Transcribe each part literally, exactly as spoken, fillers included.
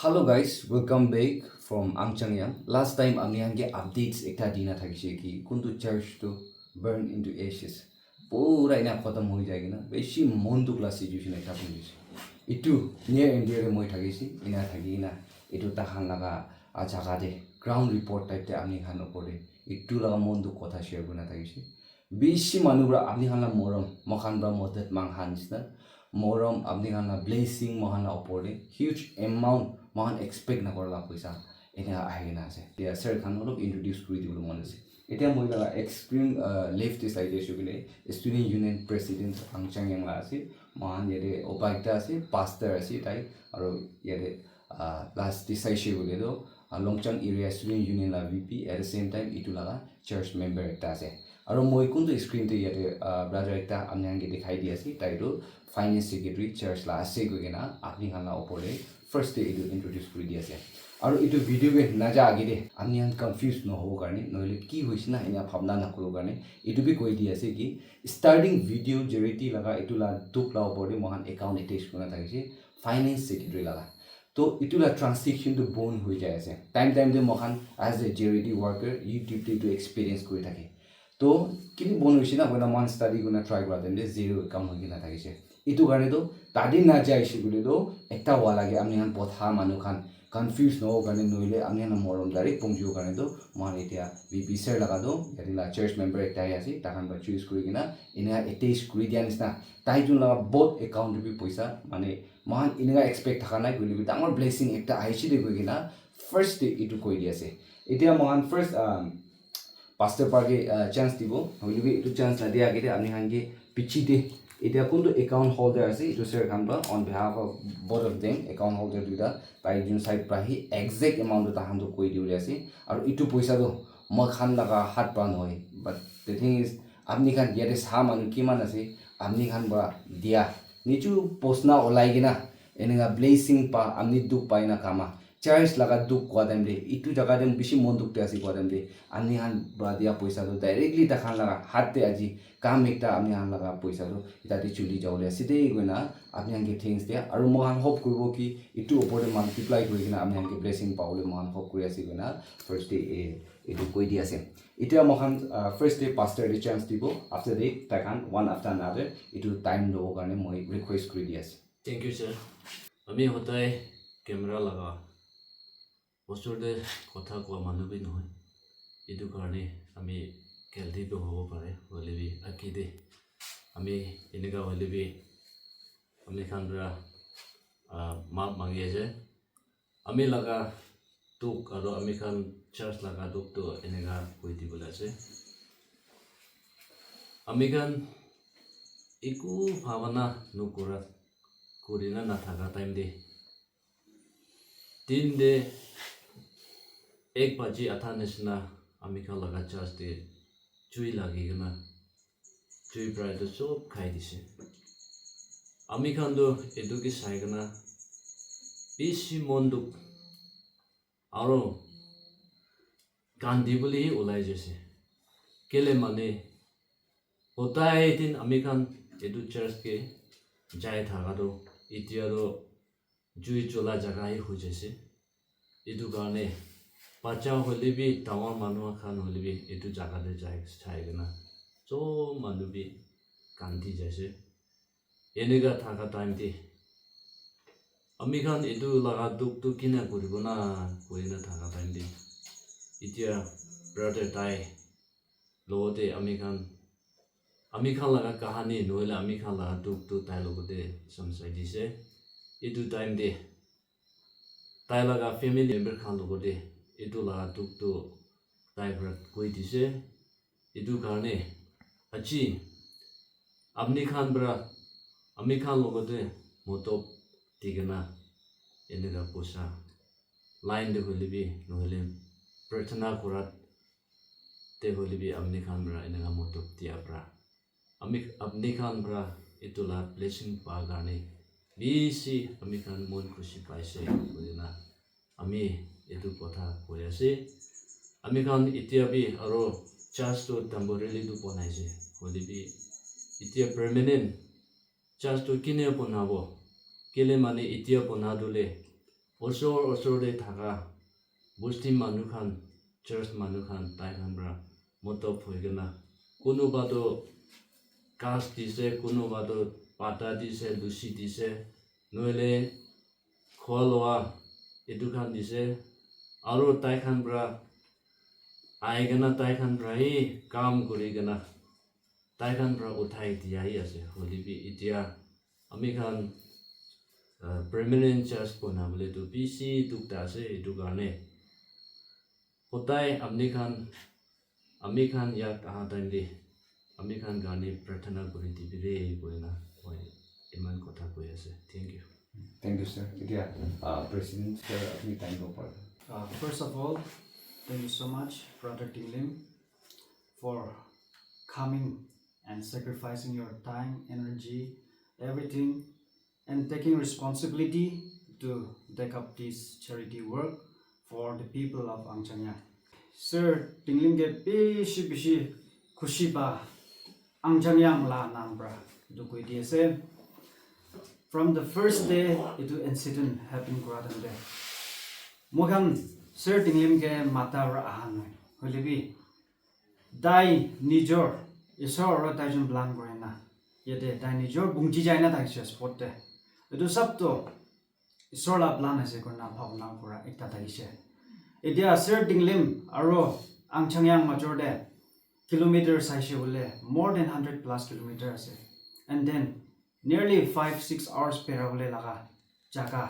Hello guys, welcome back from Angchang Yang. Last time ami khan ke updates ekta dina thakishe ki kuntu church tu burn into ashes. Pura ina khatam hoi jai kena beshi mon dukh la situation ekta bani ase. Itu near India te moi thakishe, ina thaki kena itu tahan laga, ah, jaga te ground report type te ami khan opor te itu laga mon dukh kotha share kurina thakishe. Bishi manu pra apni khan la morom, moikhan pra madad mangha nishina. Morom, apni khan la blessing, moikhan la opor te huge amount, moikhan expect nakura la poisa eneka ahi kena ase. Etia sir khan olop introduce kuri dibole mon ase. Etia moi laga extreme, uh, left te sai jaise koile Student Union President Angchang Yang la ase. Moikhan yate upaikta ase, pastor ase tai, aro yate, uh, last te saise koile toh, uh, Longchang Area Student Union la V P, at the same time itu laga church member ekta ase. Aro moi kuntu screen te yate, ah, brother ekta apni khan ke dikhai di ase, tai tu finance secretary church la ase koi kena apni khan la opor te first te itu introduce kuri di ase. Aro itu video ke naja age te apni khan confuse nohobo karne, nohole ki hoise na ena bhabna nakuribo karne, itu bi koi di ase ki starting video charity laga itu la dukh la opor te moikhan account attach kurina thakishe, finance secretary laga. To itu la transaction tu bon hoi jai ase. Time time te moikhan as a charity worker YouTube te itu experience kuri thake. To kini bon hoise na koina moikhan study kurina try kura time te zero account hoi kena thakishe. Itu karne to tate na jaise koile to ekta wala ke apni khan botha manu khan confuse noho karne nohole apni khan morom direct pongjibo karne to moikhan etia V P sir laga to yate la church member ekta hi ase, takhan pra choose kuri kena ena attach kuri dia nishina. Tai jun laga both account te bi poisa mane moikhan eneka expect thaka nai koile bi dangor blessing ekta ahishi de koi kena first te etu koi di ase. Etia moikhan first, um, pastor pa ke, uh, chance dibo, hoile bi etu chance nadia age te apni khan ke piche te etia kuntu account holder ase etu sir khan pra on behalf of both of them account holder duita tai jun side pra hi exact amount tu tahan tu koi dibole ase aru etu poisa tu moikhan laga hat pra nohoi, but the thing is apni khan yate sa manu kiman ase apni khan pra dia nichu posna olai kena eneka blessing pa apni dukh pai na kama church laga dukh kua time te itu jaga te bishi mon dukh te ase kua time te apni khan pra dia poisa tu directly takhan laga hat te aji kam ekta apni khan laga poisa tu tate chuli jabole ase de koina apni khan ke thanks dia aru moikhan hope kuribo ki itu opor te multiply kuri kena apni khan ke blessing pabole moikhan hope kuri ase koina first te, eh, etu koi di ase. Etia moikhan, ah, first te pastor te chance dibo, after te tai khan one after another etu time lobo karne moi request kuri di ase. Thank you, sir. Ami hodai camera laga osor te kotha koa manu bi nohoi. Etu karne ami galti bi hobo pare, hoile bi age te ami eneka hoile bi ami khan pra, ah, maaf mangi ase. Ami laga dukh aru ami khan church laga dukh tu eneka koi dibole ase. Ami khan eku bhabana nokura kurina nathaka time te din te ek baji atha nishina ami khan laga church te jui lagi kena jui pra etu sob khai dise. Ami khan tu etu ke sai kena bishi mon dukh aru kandi bole hi ulai jaise. Kele mane hodai din ami khan etu church ke jai thaka tu etia tu jui chola jaga hi hoi jaise. Etu karne bacha hoile bi dangor manu khan hoile bi etu jaga te jai sai kena sob manu bi kandi jaise. Eneka thaka time te ami khan etu laga dukh tu kina kuribo na koina thaka time te etia brother tai logote ami khan ami khan laga kahani nohoile ami khan laga dukh tu tai logote samjhai dise. Etu time te tai laga family member khan logote etu laga dukh tu tai para koi dise. Etu karne aji apni khan para ami khan logote motob di kena eneka poisa line te hoile bi nohoile prarthana kura te hoile bi apni khan para eneka motob dia para ami apni khan para etu la blessing pa karne bishi ami khan mon khushi paise koina ami etu kotha koi ase. Ami khan etia bi aro church tu temporarily tu banai ase, hoile bi etia permanent church tu kine banabo? Kile mane etia bana tu le osor osor te thaka bosti manu khan, church manu khan, tai khan pra modop hoi kena, kunuba toh ghas dise, kunuba toh pata dise, lusi dise, nohoile khua loa etu khan dise, aro tai khan pra ahi kena tai khan pra hi kam kuri kena tai khan pra uthai dia hi ase. Hoile bi etia ami khan, uh, permanent church bonabole tu bishi dukh ta ase. Etu karne hodai apni khan, ami khan yat aha time te ami khan karne prarthana kuri dibi de koina moi iman kotha koi ase. Thank you. Thank you, sir. Etia, uh, President, sir, apni time lobo pare. Uh, first of all, thank you so much, Brother Tinglim, for coming and sacrificing your time, energy, everything, and taking responsibility to take up this charity work for the people of Angchangya. Sir Tinglim ke bishi bishi khushi ba Angchangya la nam pra etu koi di ase. From the first day etu incident happen kura time te, moi khan Sir Tinglim ke mata pra aha nai. Hoile bi, tai nijor Isor aro tai jun plan kuri na, yate tai nijor bungji jai na thakishe spot te. Etu sab to Isor la plan ase koina bhabna kura ekta thakishe. Etia Sir Tinglim aro Angchangya major te kilometer saishe bole more than hundred plus kilometer ase. And then nearly five six hours bera bole laga jaga,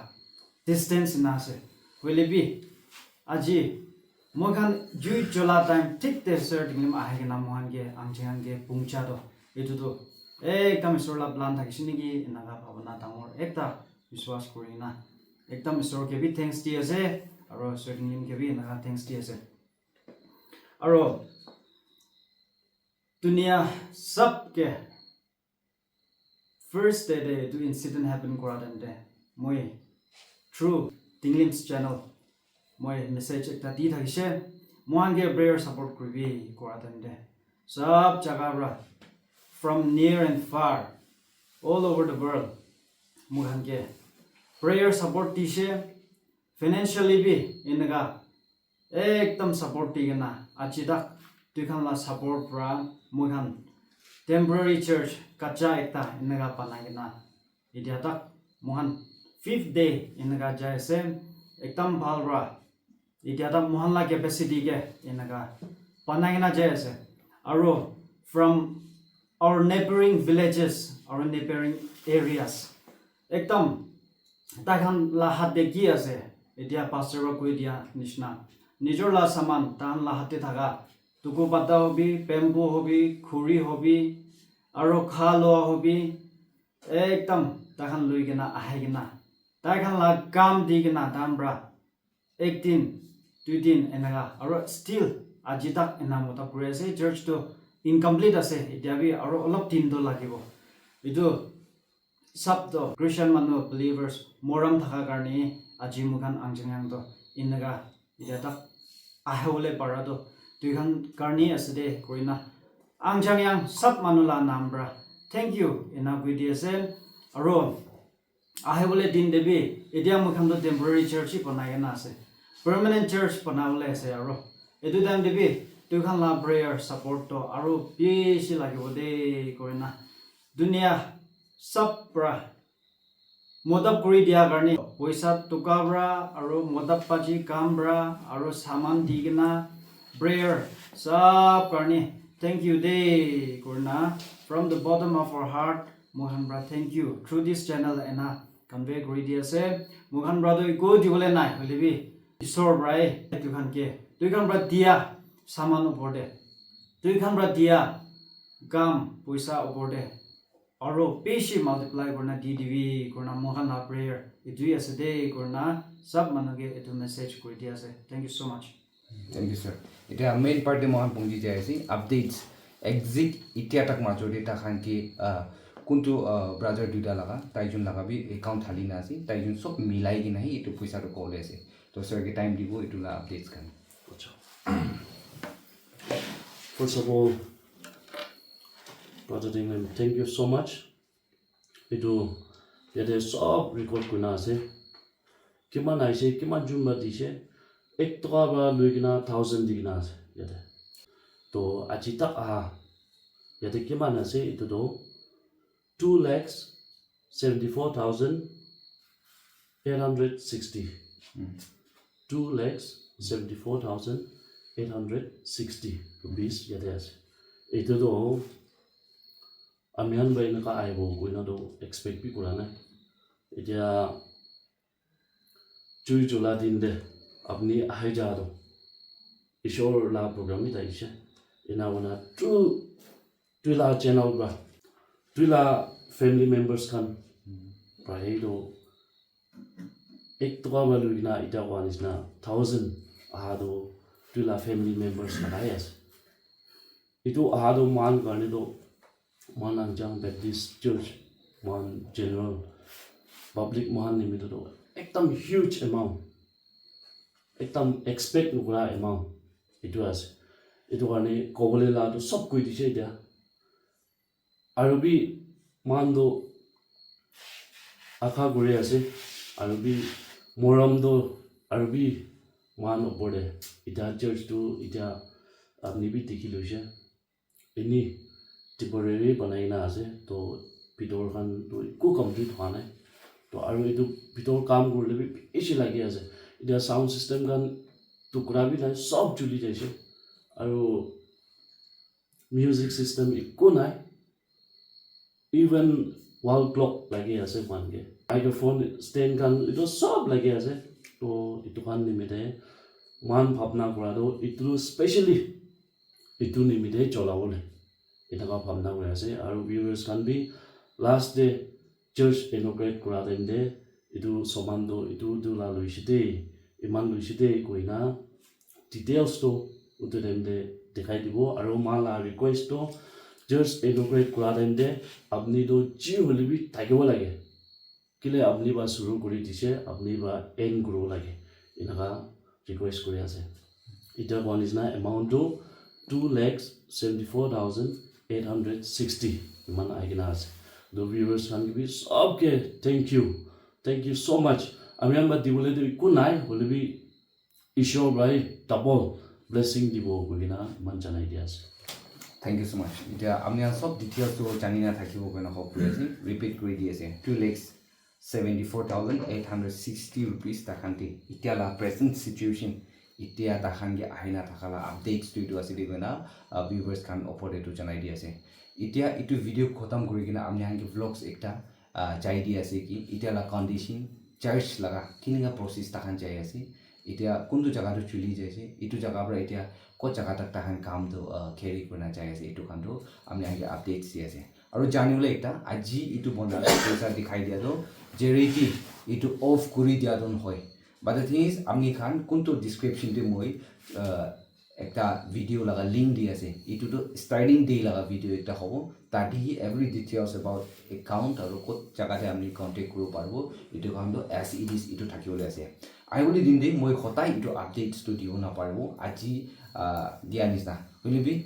distance na ase. Hoile bi aji moi khan jui jola time thik te Sir Tinglim ahi kena moi khan ke Angchangya ke pungcha to, etu to ekdam Isor la plan thakishe niki enaga bhabna dangor ekta biswas kuri na ekdam Isor ke bi thanks di ase, aro Sir Tinglim ke bi enaga thanks di ase. Aro dunia sab ke first day te etu incident happen kura time te moi through Tinglim's channel moi message ekta di thakishe, moi khan ke prayer support kuribi kura time te sab jaga pra, from near and far, all over the world, moi khan ke prayer support dishe, financially bi enaga ekdam support di kena aji tak tui khan la support pra moi khan temporary church kacha ekta enaga banai kena etia tak moi khan fifth day enaga jai ase. Ekdam bhal pra etia tak moi khan la capacity ke enaga banai kena jai ase. Aro from our neighboring villages, our neighboring areas, ekdam tai khan la hat te ki ase, etia pastor pra koi dia nishina, nijor la saman tai khan la hat te thaka, tuku pata hobi, bamboo hobi, khuri hobi, aro kha loa hobi, ekdam tai khan lui kena ahi kena tai khan la kam di kena tai khan pra ek din, dui din enaga, aro still aji tak ena mota kuri ase. Church to incomplete ase etia bi, aro olop din to lagibo. Etu sab to Christian manu, believers, morom thaka karne aji moi khan Angchangya to enaga etia tak ahi bole para to tui khan karne ase de koina Angchangya sab manu la nam pra thank you ena koi di ase. Aro ahi bole din te bi etia moi khan to temporary church hi banai kena ase, permanent church banai bole ase. Aro etu time te bi tui khan la prayer support to aro bishi lagibo de koina dunia sab pra modop kuri dia karne, poisa toka pra, aro modop paji kam pra, aro saman di kena, prayer sab karne, thank you de, kurna, from the bottom of our heart, moi khan pra thank you. Through this channel, ena convey kuri di ase. Moi khan pra to eku dibole nai, hoile bi, Isor pra e, tui khan ke, tui khan pra dia, saman upor de, tui khan pra dia, kam, poisa upor de, aro bishi multiply kurina di dibi kurina moi khan la prayer etu hi ase de kurina sab manu ke etu message kuri di ase. Thank you so much. Thank you, sir. Etia main part te moi khan pongji jai ase, updates, exit, etia tak major te ta khan ke, ah, kuntu, ah, brother duita laga, tai jun laga bi account thali na ase, tai jun sob milai kena hi etu poisa tu kole ase. To sir ke time dibo etu la updates khan. Acha. First of all, Brother Tinglim, thank you so much. Etu yate sob record kurina ase. kiman aise, kiman jun para dise, ek toka para lui kena thousand di kena ase yate. To aji tak aha yate kiman ase, etu to two lakhs seventy four thousand eight hundred sixty. Two lakhs seventy four thousand eight hundred sixty rupees yate ase. Etu to ami khan para eneka ahibo koina to expect bi kura nai. Etia jui jola din te apni ahi ja to Ishwar la program hi thakise. Ena hoina through tui la channel para tui la family members khan para hi to ek toka para lui kena etia koa nisna thousand aha to tui la family members laga hi ase. Etu aha to moikhan karne to moikhan Anjang Baptist Church, moikhan general public moikhan nimite to ekdam huge amount, ekdam expect nokura amount etu ase. Etu karne kobole la to sob koi dise etia. Aru bi moikhan to akha kuri ase, aru bi morom to aru bi moikhan opor te etia church tu etia apni bi dikhi loise. Eni temporary banai na ase, to pitor khan tu eku complete hwa nai. To aru etu pitor kam kurile bi bishi lagi ase. Etia sound system khan tukra bi nai, sob juli jaise. Aru music system eku nai. Even wall clock lagi ase moikhan ke. Microphone stand khan etu sob lagi ase. To etu khan nimite moikhan bhabna kura tu etu specially etu nimite cholabole eneka bhabna kuri ase. Aru viewers khan bi last day church inaugurate kura time te etu saman tu etu etu la loise de, iman loise de koina details tu utu time te dikhai dibo. Aru moikhan la request tu church inaugurate kura time te apni tu ji hoile bi thakibo lage, kile apni para shuru kuri dise, apni para end kuribo lage, eneka request kuri ase. Etia koa nisna amount tu two lakhs seventy four thousand eight hundred sixty iman ahi kena ase. To viewers khan ke bi sob ke thank you, thank you so much. Ami khan para dibole tu eku nai, hoile bi Ishwar para double blessing dibo koi kena iman janai dia ase. Thank you so much. Etia ami khan sob details tu jani na thakibo koina hope kuri ase. Repeat kuri di ase, two lakhs seventy four thousand eight hundred sixty rupees takhan te etia la present situation, etia takhan ke ahina thaka la updates tu etu ase de koina, ah, viewers khan opor te tu janai di ase. Etia etu video khotam kuri kena ami khan ke vlogs ekta, ah, jai di ase ki etia la condition, church laga kinika process takhan jai ase, etia kuntu jaga tu chuli jai ase, etu jaga para etia kot jaga tak takhan kam tu, ah, carry kurina jai ase, etu khan tu ami khan ke updates di ase. Aru janibole ekta, aji etu bonai la poisa dikhai dia tu charity etu off kuri dia tu nohoi. But the thing is, ami khan kuntu description te moi, ah, ekta video laga link di ase. Etu tu starting day laga video ekta hobo. Tate hi every details about account aru kot jaga te ami contact kuribo paribo. Etu khan tu as it is etu thakibole ase. Ahibole din te moi hotai etu updates tu dibo naparibo. Aji, ah, dia nisna. Hoile bi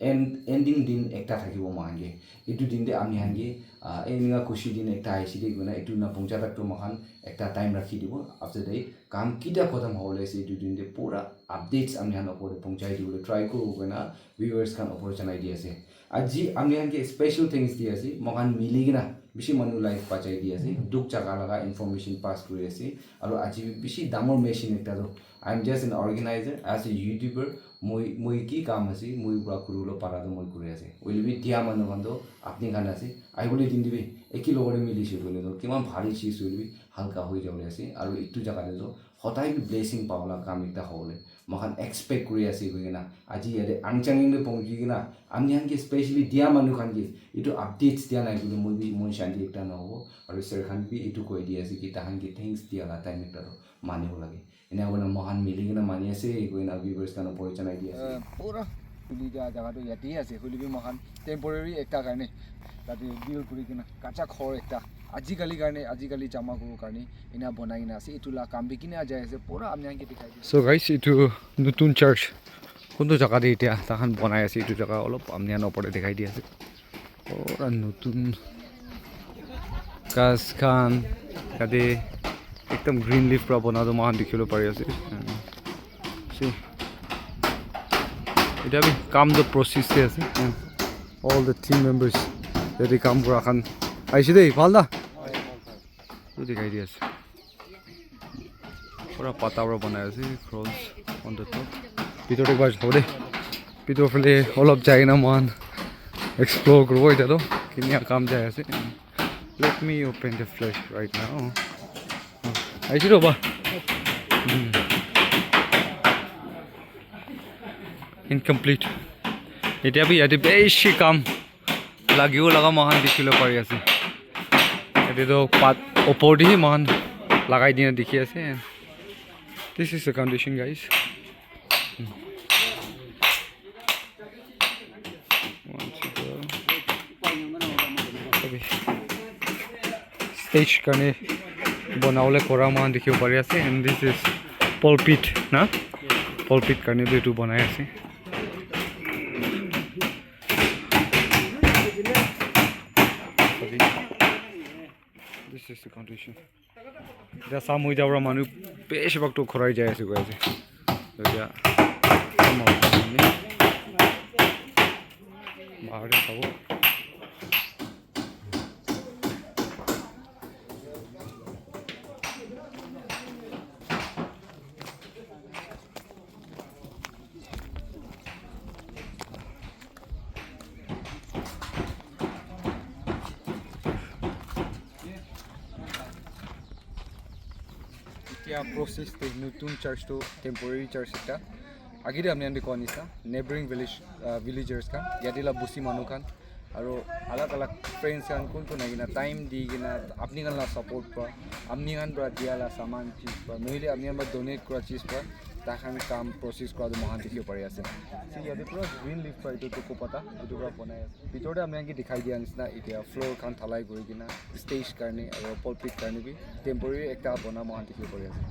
end, ending din ekta thakibo moikhan ke. Etu din te ami khan ke, ah, eneka khushi din ekta ahishe de koina etu na pongja tak to moikhan ekta time rakhi dibo. After that, kam kita khotam hobole ase etu din te pura updates ami khan opor te pongjai dibole try kuribo koina viewers khan opor janai di ase. Aji ami khan ke special thanks di ase, moikhan mili kena bishi manu life bachai di ase, duk jaga laga information pass kuri ase, aru aji bi bishi dangor mission ekta tu, I am just an organizer, as a YouTuber, moi, moi ki kam ase, moi pura kuribole para tu moi kuri ase. Hoile bi dia manu khan tu apni khan ase, ahibole din te bi eki logote milishe koile tu kiman bhari cheez hoile bi halka hoi jabole ase, aru etu jaga te tu hodai bi blessing pabole kam ekta hobole moikhan expect kuri ase koi kena, aji yate Anchangeng te pongji kena ami khan ke specially dia manu khan ke etu updates dia nai koile moi bi mon shanti ekta nahobo. Aru sir khan bi etu koi di ase ki tahan ke thanks dia la time ekta tu manibo lage. Ena koina moikhan mili kena mani ase koina viewers khan opor janai di ase. Eh, pura khuli dia jaga tu yate ase, hoile bi moikhan temporary ekta karne tate build kuri kena kacha ghor ekta ajikali karne, ajikali jama kuribo karne ena banai kena ase. Etu la kam bi kina jai ase, pura apni khan ke dikhai di. So guys, etu notun church kuntu jaga te etia tahan banai ase, etu jaga olop apni khan opor te dikhai di ase. Pura notun ghas khan tate Ekdam green leaf pra bana toh moikhan dikhiwole pari ase. See. Etia bi kam toh process te ase. All the team members yate kam kura khan ahishe de, bhal na? Etu dikhai di ase. Pura pata para banai ase, cross on the top. Bitor te ekbar jabo de. Bitor phale olop jai kena moikhan explore kuribo etia toh. Kinika kam jai ase. Let me open the flash right now. Ahishi roba. Hmm. Incomplete. Etia bi yate bishi kam lagiwo laga moikhan dikhiwole pari ase. Yate toh pat opor te hi moikhan lagai dina dikhi ase. This is the condition, guys. Stage karne bonawole kora moikhan dikhiwo pari ase, and this is pulpit na, pulpit karne bi etu bonai ase. This is the condition. Etia sam hoi jabo para manu beshi bhag toh ghurai jai ase koi ase. Etia bahar te sabo. Etia process te notun church toh temporary church ekta. Age te apni khan ke koa nisna, neighboring village, ah, villagers khan, yate la busti manu khan, aro alag alag friends khan kun kun ahi kena time di kena apni khan la support pra, apni khan pra dia la saman cheez pra, nohole apni khan pra donate kura cheez pra, tai khan kam process kura toh moikhan dikhibo pari ase. See, yate pura green leaf pra etu coco pata, etu pra banai ase. Bitor te apni khan ke dikhai dia nisna, etia floor khan dhalai kuri kena stage karne aro pulpit karne bi temporary ekta bona moikhan dikhibo pari ase.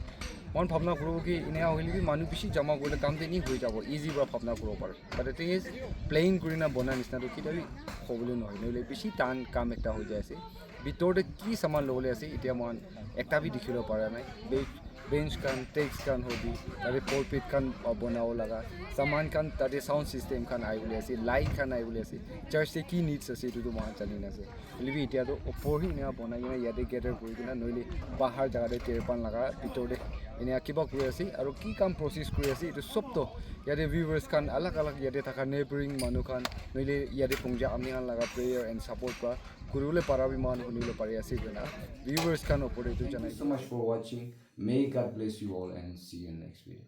Moikhan bhabna kuribo ki, enia hoile bi manu bishi jama kurile kam te ni hoi jabo, easy pra bhabna kuribo pare. But the thing is, plain kurina bona nisna toh ketia bi hobole nohoi, nohole bishi tan kam ekta hoi jai ase. Bitor te ki saman lobole ase, etia moikhan ekta bi dikhibole para nai. Be-, bench khan, desk khan hobi, tate pulpit khan, uh, bonabo laga saman khan, tate sound system khan ahibole ase, light khan ahibole ase, church te ki needs ase, etu tu moikhan jani na ase. Hoile bi etia toh opor hi enia banai kena yate gather kuri kena, nohole bahar jaga te tirpan laga bitor te enia kiba kuri ase, aro ki kam process kuri ase, etu sob toh yate viewers khan alag alag yate thaka neighboring manu khan, nohole yate pungja ami khan laga prayer and support pra kuribole para bi moikhan hunibole pari ase koina viewers khan opor te etu janai. Thank you so much for watching. May God bless you all and see you in next video.